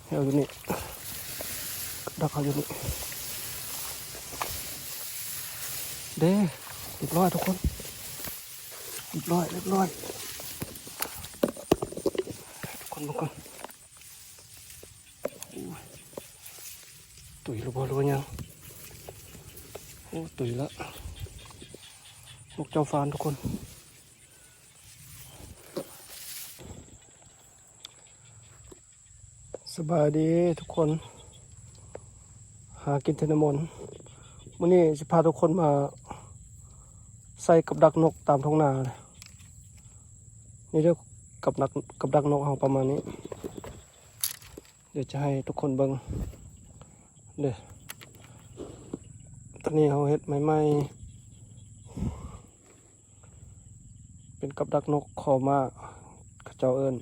ເຮົາຢູ່ນີ້ ດັກເຮົາຢູ່ນີ້ເດ້. ຮຽບຮ້ອຍທຸກຄົນ ຮຽບຮ້ອຍ ຮຽບຮ້ອຍ. ທຸກຄົນເບິ່ງກ່ອນ ໂອ້ຍ ຕຸຍຫຼືບໍ່ ຫຼືວ່າຫຍັງ? ໂອ້ ຕຸຍລະ ນົກເຈົ້າຟ້ານທຸກຄົນ. ສະບາຍດີທຸກຄົນ ຫາກິນເທນະມົນ. ມື້ນີ້ຊິພາທຸກຄົນມາໃສ່ກັບດັກນົກຕາມທົ່ງນາ. ນີ້ເດີ ກັບດັກ ກັບດັກນົກເຮົາປະມານນີ້. ດຽວຈະໃຫ້ທຸກຄົນເບິ່ງເດີ. ຕອນນີ້ເຮົາເຮັດໃໝ່ໆ ເປັນກັບດັກນົກຄໍມາ ເຂົາເຈົ້າເອີ້ນ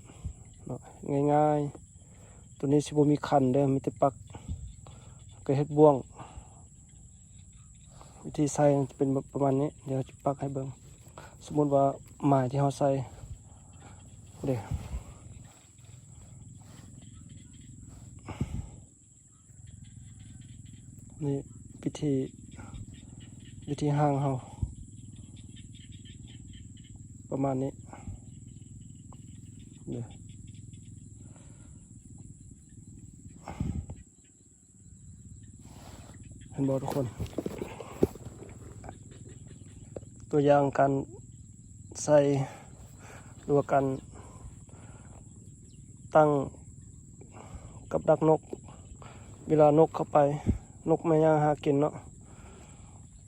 ເນາະ ງ່າຍໆ. ໂຕນີ້ຊິບໍ່ມີຄັນເດີ ມີແຕ່ປັກ ກໍເຮັດບ່ວງ. ວິທີໃສ່ຈະເປັນປະມານນີ້ ດຽວຈະປັກໃຫ້ເບິ່ງ. ສົມມຸດວ່າໝາຍທີ່ເຮົາໃສ່ເດ້. ນີ້ວິທີ ວິທີຫາງເຮົາປະມານນີ້ເດີ. ເຫັນບໍ່ທຸກຄົນ? ຕົວຢ່າງການໃສ່ ຫຼືວ່າການຕັ້ງກັບດັກນົກ. ເວລານົກເຂົ້າໄປ ນົກມາຍ່າງຫາກິນເນາະ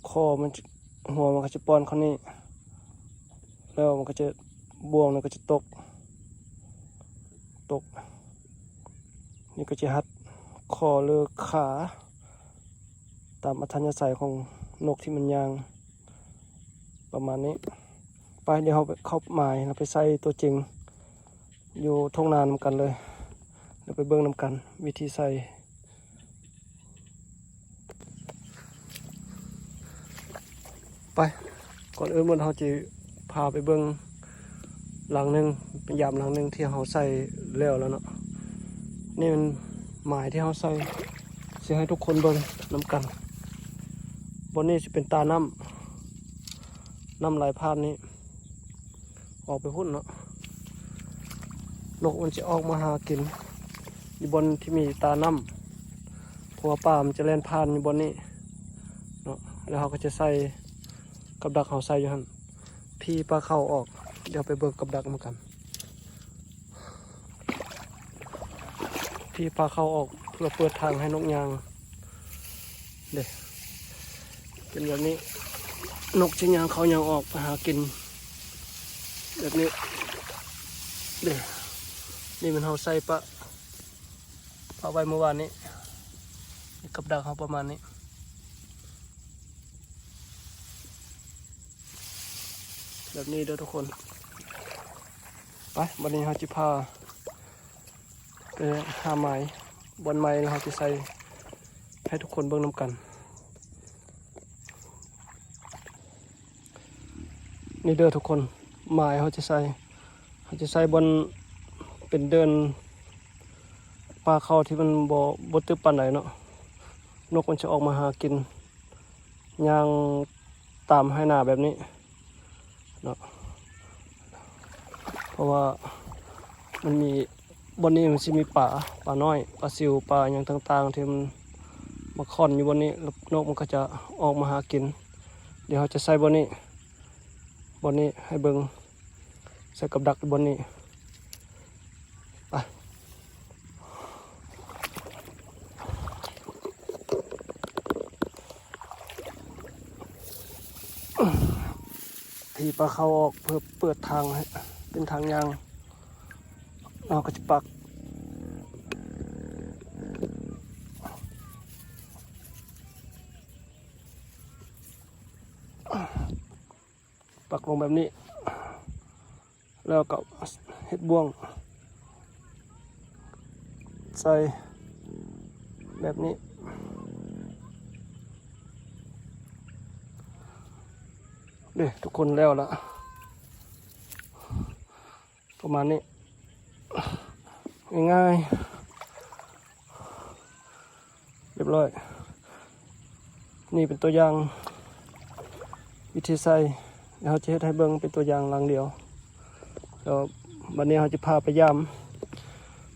ຄໍມັນ ຫົວມັນກໍຈະປ່ອນເຂົ້ານີ້ ແລ້ວມັນກໍຈະ ບ່ວງນັ້ນກໍຈະຕົກ ຕົກ. ນີ້ກໍຈະຮັດຄໍ ຫຼື ຂາ ຕາມອັດທະຍາໄສຂອງນົກທີ່ມັນຍ່າງ ປະມານນີ້. ໄປ ດຽວເຮົາໄປເຂົ້າໝາຍ ເຮົາໄປໃສ່ຕົວຈິງຢູ່ທົ່ງນານຳກັນເລີຍ. ດຽວໄປເບິ່ງນຳກັນວິທີໃສ່. ໄປ ກ່ອນອື່ນໝົດເຮົາຊິພາໄປເບິ່ງຫຼັງໜຶ່ງ ເປັນຢາມຫຼັງໜຶ່ງທີ່ເຮົາໃສ່ແລ້ວແລ້ວເນາະ. ນີ້ແມ່ນໝາຍທີ່ເຮົາໃສ່ ຊິໃຫ້ທຸກຄົນເບິ່ງນຳກັນ. ບ່ອນນີ້ຊິເປັນຕານ້ຳ ນ້ຳໄຫຼຜ່ານນີ້ ອອກໄປພຸ້ນເນາະ. ນົກມັນຈະອອກມາຫາກິນຢູ່ບ່ອນທີ່ມີຕານ້ຳ ເພາະວ່າປາມັນຈະແລ່ນຜ່ານຢູ່ບ່ອນນີ້ເນາະ. ແລ້ວເຮົາກໍຈະໃສ່ກັບດັກເຮົາໃສ່ຢູ່ຫັ້ນ ຜີປາເຂົ້າອອກ. ດຽວໄປເບິ່ງກັບດັກນຳກັນ. ຜີພາເຂົ້າອອກເພື່ອເປີດທາງໃຫ້ນົກຍ່າງເດ້. ເປັນແບບນີ້ ນົກຈະຍ່າງເຂົ້າຍ່າງອອກໄປຫາກິນແບບນີ້ເດ້. ນີ້ແມ່ນເຮົາໃສ່ປະ ປະໄວ້ມື້ວານນີ້ ກັບດັກເຮົາປະມານນີ້ ແບບນີ້ເດີທຸກຄົນ. ໄປ ບັດນີ້ເຮົາຈະພາ ໄປຫາໝາຍ ບ່ອນໃໝ່ ແລ້ວເຮົາຈະໃສ່ໃຫ້ທຸກຄົນເບິ່ງນຳກັນ. ນີ້ເດີທຸກຄົນ ໝາຍເຮົາຈະໃສ່ ເຮົາຈະໃສ່ບ່ອນເປັນເດີ່ນປ່າເຂົ້າທີ່ມັນບໍ່ ບໍ່ຕຶບປານໃດເນາະ. ນົກມັນຈະອອກມາຫາກິນ ຍ່າງຕາມໄຮ່ນາແບບນີ້ເນາະ ເພາະວ່າມັນມີ ບ່ອນນີ້ມັນຊິມີປາ ປານ້ອຍ ປາຊິວ ປາຫຍັງຕ່າງໆ ທີ່ມັນມາຂ້ອນຢູ່ບ່ອນນີ້ ແລ້ວນົກມັນກໍຈະອອກມາຫາກິນ. ດຽວເຮົາຈະໃສ່ບ່ອນນີ້ ບ່ອນນີ້ໃຫ້ເບິ່ງ ໃສ່ກັບດັກຢູ່ບ່ອນນີ້. ໄປ ຖີບປາເຂົ້າອອກເພື່ອເປີດທາງໃຫ້ເປັນທາງຍ່າງ ເຮົາກໍຈະປັກ ປັກລົງແບບນີ້ ແລ້ວກໍເຮັດບ່ວງໃສ່ແບບນີ້ເດ້ ທຸກຄົນ. ແລ້ວລະ ປະມານນີ້ ງ່າຍ ຮ້ອຍ. ນີ້ເປັນຕົວຢ່າງວິທີໃສ່ ດຽວເຮົາຈະເຮັດໃຫ້ເບິ່ງເປັນຕົວຢ່າງຫຼັງດຽວ. ແລ້ວບັດນີ້ເຮົາຈະພາໄປຢາມ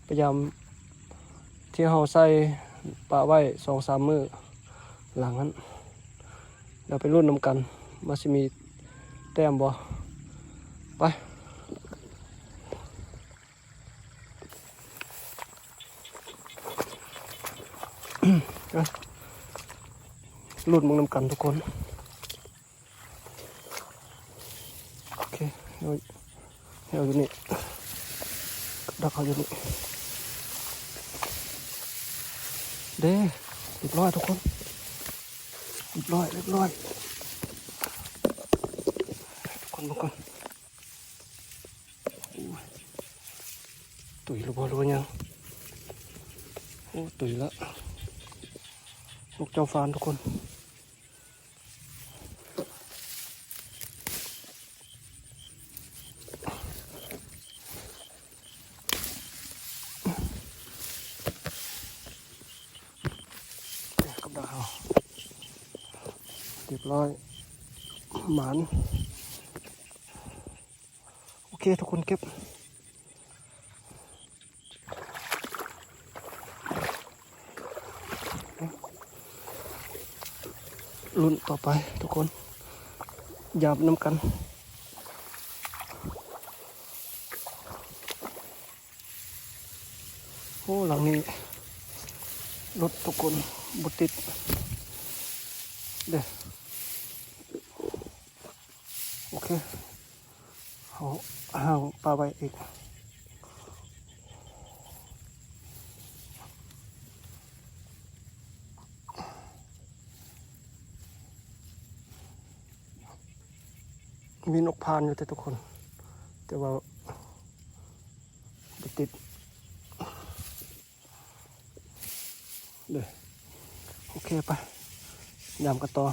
ໄປຢາມທີ່ເຮົາໃສ່ປະໄວ້ສອງສາມມື້ຫຼັງນັ້ນ. ດຽວໄປລຸ້ນນຳກັນວ່າຊິມີແຕ້ມບໍ່. ໄປ ລຸ້ນເບິ່ງນຳກັນທຸກຄົນ. ໂອເຄ ເອົາ ເອົາຢູ່ນີ້ ດັກເອົາຢູ່ນີ້ເດ້. ຮຽບຮ້ອຍທຸກຄົນ ຮຽບຮ້ອຍ ຮຽບຮ້ອຍທຸກຄົນ. ເບິ່ງກ່ອນ ໂອ້ຍ ຕຸຍຫຼືບໍ່ ຫຼືວ່າຫຍັງ? ໂອ້ ຕຸຍລະ ນົກເຈົ້າຟ້ານທຸກຄົນ. ກັບດັກເຮົາ ຮຽບຮ້ອຍ ໝານ. ໂອເຄ ທຸກຄົນ ເກັບ ລຸ້ນຕໍ່ໄປທຸກຄົນ ຢາມນຳກັນ. ໂອ້ ຫຼັງນີ້ຫຼຸດທຸກຄົນ ບໍ່ຕິດເດ້. ໂອເຄ ເຮົາຫາປະໄວ້ອີກ. ມີນົກພານຢູ່ເດ້ທຸກຄົນ ແຕ່ວ່າບໍ່ຕິດເດ້. ໂອເຄ ໄປ ຢາມກັນຕໍ່.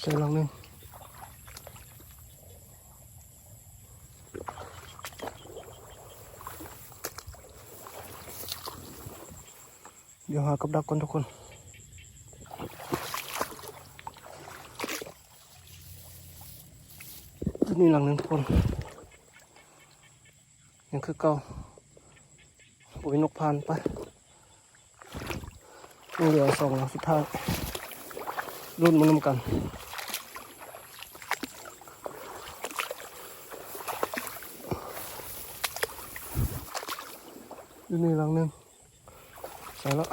ໃສ່ຫຼັງໜຶ່ງ ດຽວຫາກັບດັກກ່ອນທຸກຄົນ. ຢູ່ນີ້ຫຼັງໜຶ່ງທຸກຄົນ ຍັງຄືເກົ່າ ບໍ່ມີນົກພານ. ໄປ ຍັງເຫຼືອສອງຫຼັງສຸດທ້າຍ ລຸ້ນມານຳກັນ. ຢູ່ນີ້ຫຼັງໜຶ່ງ ໃສ່ລະ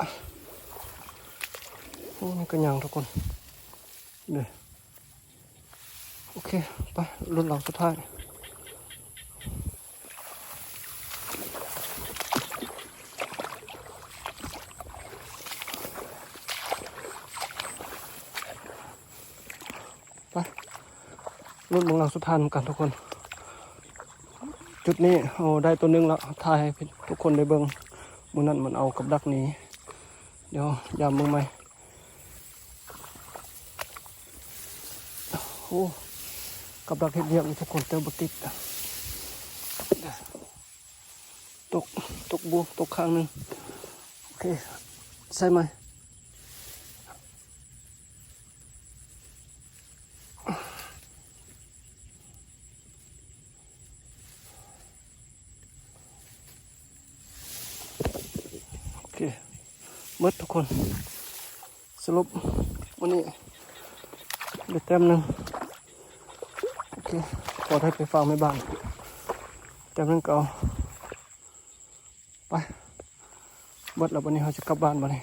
ໂອ້ ມັນກະຍັງທຸກຄົນເດ້. ໂອເຄ ໄປ ລຸ້ນຫຼັງສຸດທ້າຍ. ໄປ ລຸ້ນເບິ່ງຫຼັງສຸດທ້າຍນຳກັນທຸກຄົນ. ຈຸດນີ້ເຮົາໄດ້ໂຕໜຶ່ງລະ ຖ່າຍໃຫ້ທຸກຄົນໄດ້ເບິ່ງ. ມື້ນັ້ນມັນເອົາກັບດັກໜີ ດຽວຢາມເບິ່ງໃໝ່. ໂອ້ ກັບດັກເຮັດວຽກຢູ່ທຸກຄົນ ແຕ່ບໍ່ຕິດ. ຕົກ ຕົກບວກ ຕົກຂ້າງໜຶ່ງ. ໂອເຄ ໃສ່ໃໝ່. ໂອເຄ ໝົດທຸກຄົນ. ສະຫຼຸບມື້ນີ້ໄດ້ແຕ້ມໜຶ່ງ. ໂອເຄ ພໍໄດ້ໄປຝາກແມ່ບ້ານ ແຕ້ມໜຶ່ງກໍເອົາ. ໄປ ເບິດແລ້ວ ບັດນີ້ເຮົາຊິກັບບ້ານບັດນີ້.